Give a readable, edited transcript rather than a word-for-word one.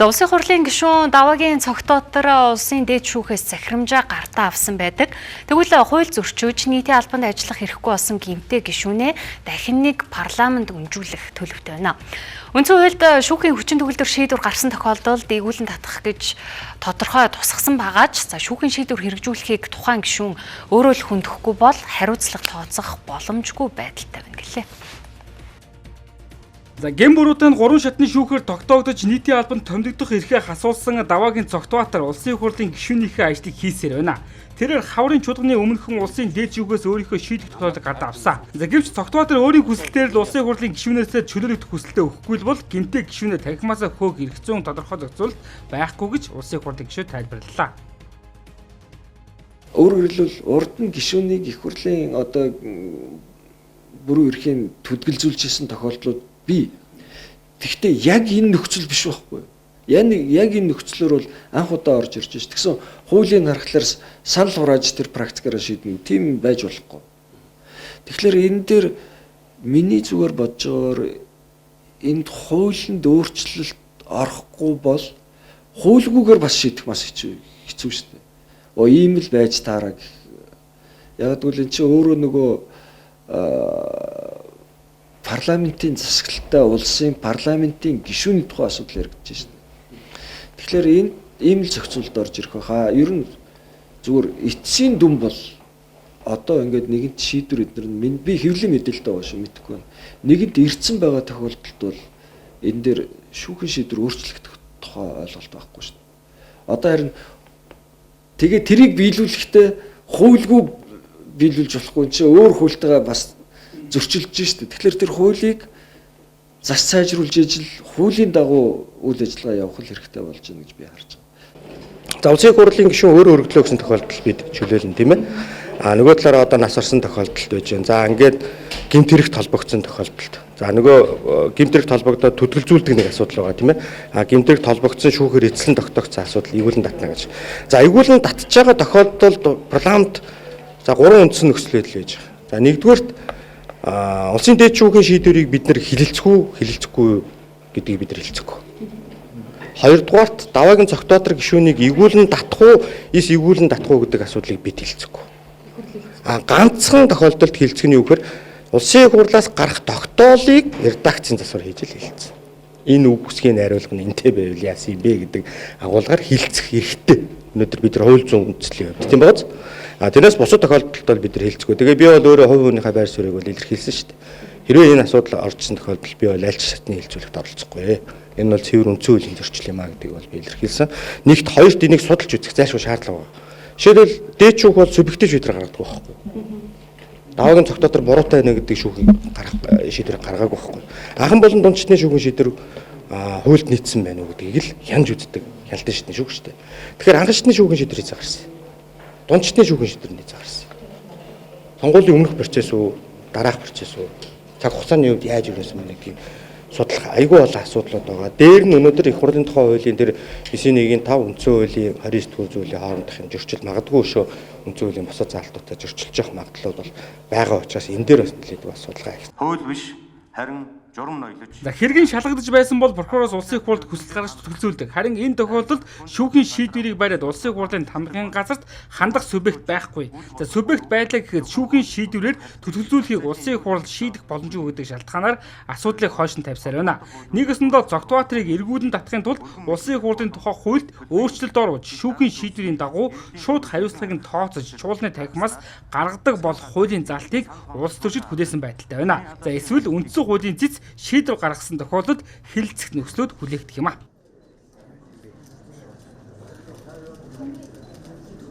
За, Улсын хурлын гишүүн Даваагийн Цогтбаатар улсын дээд шүүхээс захирамжаа гартаа авсан байдаг. Тэгвэл хууль зөрчиж, нийтийн албанд ажиллах эрхгүй болсон гэмтэй гишүүнээ дахин нэг парламент үнжүүлэх төлөвтэй байна. Үндсэн хуульд шүүхийн хүчин төгөлдөр шийдвэр гарсан тохиолдолд эргүүлэн татах гэж тодорхой тусгасан байгаа ч, за, шүүхийн шийдвэр хэрэгжүүлэхийг тухайн гишүүн өөрөө л хүндэхгүй бол хариуцлага тооцох боломжгүй байдалтай байна гэлээ. За, гэм буруутай нь 3 шатны шүүхээр тогтоогдож, нийтийн албанд томилогдох эрхээ хасуулсан Даваагийн Цогтбаатар улсын хурлын гишүүнийхээ ажлыг хийсээр байна. Тэрээр хаврын чуулганы өмнөхөн улсын дээд шүүхээс өөрийнхөө шийдэх тохиолдол гардаа авсан. За, гэвч Цогтбаатар өөрийн хүсэлтээр л улсын хурлын гишүүнээсээ чөлөөлөгдөх хүсэлтээ өгөхгүй л бол гэмтэй гишүүнээ танхимаасаа хөөх эрх зүйн тодорхой зохицуулалт байхгүй гэж улсын хурлын гишүүд тайлбарлалаа. Өөрөөр хэлбэл, урд нь гишүүнийг их хурлын одоо бүрэн эрхийн түдгэлзүүлж исэн тохиолдлууд бий. Тэгэхдээ яг энэ нөхцөл биш байхгүй юу? Яг энэ нөхцлөөр бол анх удаа орж ирж ш. Тэгсэн хуулийн харахлаар санал хурааж тэр практикаараа шийднэ. Тийм байж болохгүй. Тэгэхээр энэ дээр миний зүгээр бодож байгаагаар энд хуулинд өөрчлөлт орохгүй бол хуульгүйгээр бас шийдэх бас хэцүү хэцүү шүү дээ. Оо, ийм л байж таараа гэх. Яг гэвэл эн чинь өөрөө нөгөө парламентын засаглалтай улсын парламентын гишүүний тухай асуудал яригдж байна. Тэгэхээр энэ ийм л зохицуулалт орж ирэх байхаа. Ер нь зүгээр эцсийн дүн бол одоо ингээд нэгэнт шийдвэр эднэр нь би хэвлэлийн мэдээлэлтэй байгаа шүү, мэдэхгүй байна. Нэгэнт ирсэн байгаа тохиолдолд бол энэ дээр шүүхийн шийдвэр өөрчлөгдөх тухай ойлголт байхгүй шүү дээ. Одоо харин тэгээ тэрийг биелүүлэхдээ хуульгүй биелүүлж болохгүй чи өөр хуультайгаа бас зөрчилдөж шүү дээ. Тэгэхээр тэр хуулийг зас сайжруулж ижил хуулийн дагуу үйл ажиллагаа явуулах хэрэгтэй болж байна гэж би харж байгаа. За, улсын хурлын гишүүн өөрөө өргөдлөө гэсэн тохиолдолд бид чөлөөлнө, тийм ээ. А нөгөө талаараа одоо нас орсон тохиолдолд байж байна. За, ингээд гэмт хэрэгт холбогдсон тохиолдолд. За, нөгөө гэмт хэрэгт холбогдоод түдгэлзүүлдэг нэг асуудал байгаа, тийм ээ. А гэмт хэрэгт холбогдсон шүүхээр эцлэн тогтоогдсон асуудал эргүүлэн татна гэж. За, эргүүлэн татж байгаа тохиолдолд парламент, за, гурван үндсэн нөхцөл байдал байж байгаа. За, нэгдүгээрт, улсын дээд шүүхийн шийдвэрийг бид нэр хэлэлцэх үү, хэлэлцэхгүй гэдгийг бид нар хэлцэхгүй. Хоёрдугаарт, Даваагийн Цогтбаатар гишүүнийг эргүүлэн татах уу, эс эргүүлэн татах уу гэдэг асуудлыг бид хэлцэхгүй. А ганцхан тохиолдолд хэлцэх нь юу гэхээр улсын хурлаас гарах тогтоолыг редакцийн засвар хийж л хэлцэн. Энэ үг үсгийн найруулга нь энтэй байвал яасан юм бэ гэдэг агуулгаар хэлцэх эрхтэй. Өнөөдөр бид нар хууль зүйн үндэслэлийн хувьд тийм байгааз. А тэрнээс бусад тохиолдолд бол бид нар хэлцэхгүй. Тэгээ би бол өөрөө хувь хүнийхээ байр суурийг бол илэрхийлсэн шүү дээ. Хэрвээ энэ асуудал оржсэн тохиолдолд би бол аль ч шатны хэлцүүлэхт оролцохгүй. Энэ бол цэвэр үндсэн хуулийн зөрчил юм а гэдгийг бол би илэрхийлсэн. Нэгт, хоёрт, энийг судалж үзэх зайлшгүй шаардлага байгаа. Жишээлбэл, дээд шүүх бол субъектив шийдвэр гаргадаг байхгүй. Даваагийн Цогтбаатар буруутай байна гэдэг шүүхийг гаргах шийдвэрийг гаргаагүй байхгүй. Анхан болон дундчны шүүхийн шийдвэр хуульд нийцсэн байна уу гэдгийг л хянаж үздэг хяналтын шатны шүүх шүү дээ. Тэгэхээр анхан шатны шүүхийн шийдвэр хийцээ гарсан. Дундчны шүүхийн шийдвэр нийцээ гарсан. Сонгуулийн өмнөх процесс үү, дараах процесс үү, цаг хугацааны хувьд яаж ирсэн бэ гэдгийг судлах айгүй олон асуудлууд байгаа. Дээр нь өнөөдөр их хурлын тухай хуулийн тэр 9.1-ийн 5, үндсэн хуулийн 29 дугаар зүйлийн хоорондох юм зөрчил магадгүй өшөө үндсэн хуулийн бусад заалтуудтай зөрчилж явах магадлал бол байгаа учраас энэ дээр бас нэлээд бас судалгаа хийх. Хууль биш, харин журам ноёлож. За, хэргийн шалгагдаж байсан бол прокуророос улсын их хурлд хүсэл гаргаж түтгэлзүүлдэг. Харин энэ тохиолдолд шүүхийн шийдвэрийг бариад улсын хурлын тамгын газарт хандах субъект байхгүй. За, субъект байлаа гэхэд шүүхийн шийдвэрээр түтгэлзүүлэхийг улсын их хурл шийдэх боломжгүй гэдэг шалтгаанаар асуудлыг хойш нь тавьсаар байна. Нэг ёсондоо Цогтбаатарыг эргүүлэн татахын тулд улсын их хурлын тухай хуульд өөрчлөлт оруулж, шүүхийн шийдвэрийн дагуу шууд хариуцлагыг нь тооцож, чуулганы танхимаас гаргадаг болох хуулийн залтыг улс төрчид хүлээсэн байдалтай байна. За, эсвэл үндсэн хуулийн цэц шийдвэр гаргасан тохиолдолд хэлэлцэх нөхцлүүд хүлээгдэх юм а.